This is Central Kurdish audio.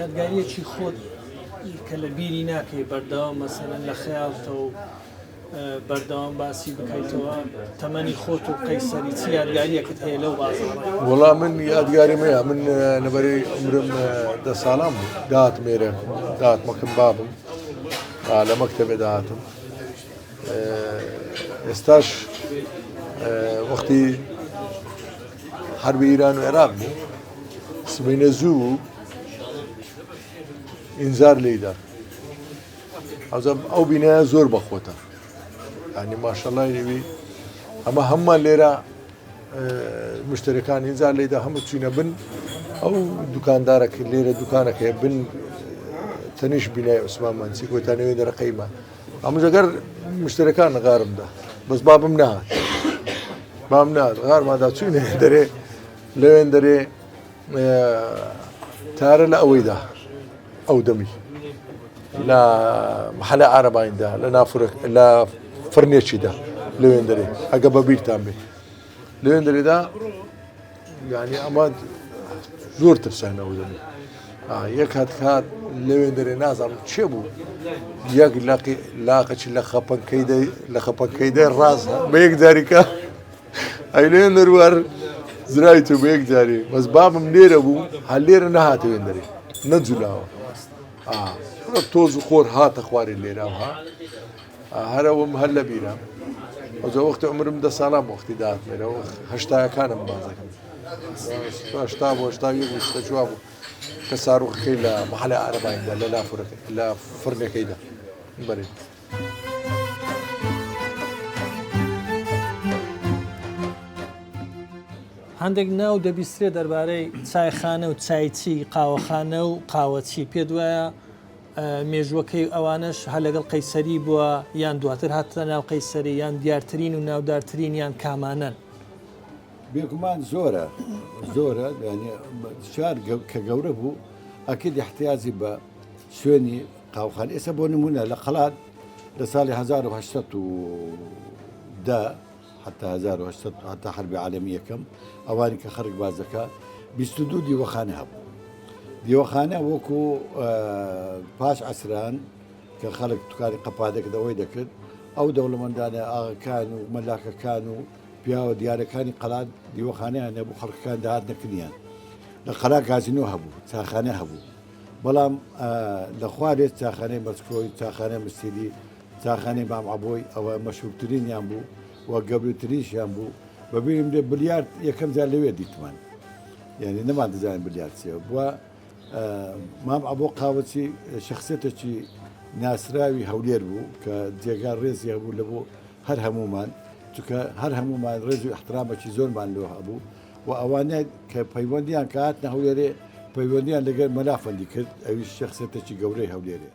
یادگاریەکی خۆت کە لە بیری ناکەی بەردەوام مەسەلەن لە خەیاڵتەوە و بەردەوام باسی بکەیتەوە تەمەنی خۆت و قەیسەری چ یادگاریەکت هەیە لەو بازاڕە؟ وەڵا من یادگاریم هەیە من لەبەری عمرم دە ساڵان بوو داهاتم ئێرە داهاتمەکەم بابم لە مەکتەبێ داهاتم ئێستاش وەختی حربی ئیران و عێراق بوو سبینە زوو بوو ئینزار لێیدا ئەوجا ئەو بینایە زۆر بەخۆتە ینی ماشەڵای لێوی ئەمە هەمومان لێرە مشتەرەکان ئینجا لێدا هەموو چوینە بن ئەو دوکاندارە کە لێرە دوکانەکەی بن تەنیش بینای عوسمان مەنسی گۆتانەوەی دەرەقەیمە ئەمە جەگەر مشتەرەکان غارمدا بەس بابم نهات بام نهات غارمادا چوینە دەرێ لەوێن دەرێ تارە لە ئەوەیدا ئەو دەمی لە محلە عربیندا لە نافرە لە فرنێکیدا لەوێن دەرێ ئەگە بە بیرتان بێ لەوێن دەرێدا یعنی ئەمە زۆر ترسانەوە دەمی یەک هات هات لەوێن دەرێ نازانم چێ بوو یەک لاقی لاقەچی لە خەپەنکەی دەی لە خەپەنکەی دەی ڕاست بە یەک جاریکە ئەی لێ نەروار زرای تو بە یەک جاری بەس بابم لێرە بوو هەر لێرە نەهاتە وێن دەرێ نەجولاوە تۆز و خۆر هاتە خوارێ لێرەوە هەرەوەم هەر لە بیرە ئەوجا وەختی عمرم دە ساڵان وەختی داهاتمێرەوە هەشتاکانم بازەکەم هەشتا بۆ هەشتا یەک و شتە جواب بوو کە ساروخەکەی لە محلە عربیندا لە لافرەکە لە فرنەکەیدا بەرێ هەندێک ناو دەبیسترێت دەربارەی چایخانە و چایچی، قاوەخانە و قاوەچی، پێت وایە مێژووەکەی ئەوانەش هەر لەگەڵ قەیسەری بووە یان دواتر هاتە ناو قەیسەری یان دیارترین و ناودارترینیان کامانەن؟ بێگومان زۆرە زۆرە شار کە گەورە بوو ئەکید احتیاجی بە شوێنی قاوخان ئێستا بۆ نمونە لە قەڵات لە ساڵی 1910 حتا 1900 حتا حربی عالمی یەکەم ئەوانی کە خەرک باز دەکا 22 دیوەخانە هەبوو دیوەخانە وەکو پاش عسران کە خەڵک توکانی قەپا دەکرد ئەوەی دەکرد ئەو دەوڵەمەندانە ئاغەکان و مەلاکەکان و پیاوە دیارەکانی قەلات دیوەخانەیان هەبوو خەڵکەکان داهات نەکنیان لە قەلا گازینۆ هەبوو چاخانە هەبوو بەڵام لە خوارێ چاخانەی مەسکۆی، چاخانەی مستیلی، چاخانەی مام عەبۆی ئەوە مەشهورترینیان بوو و گەورەترینشیان بوو. بە بیرم دێ بلیارد یەکەم جار لەوێ دیتمان. یانی نەماندەزانی بلیارد چییە. بووە مام عەبۆ قاوەچی شەخسیەتێکی ناسراوی هەولێر بوو کە جێگا ڕێزی هەبوو لە بۆ هەر هەموومان چونکە هەر هەموومان ڕێز و ئیحترامێکی زۆرمان لۆ هەبوو. و ئەوانە کە پەیوەندیان کە هاتنە هەولێرێ پەیوەندیان لەگەر مەلا فەندی کرد ئەویش شەخسیەتێکی گەورەی هەولێرێ.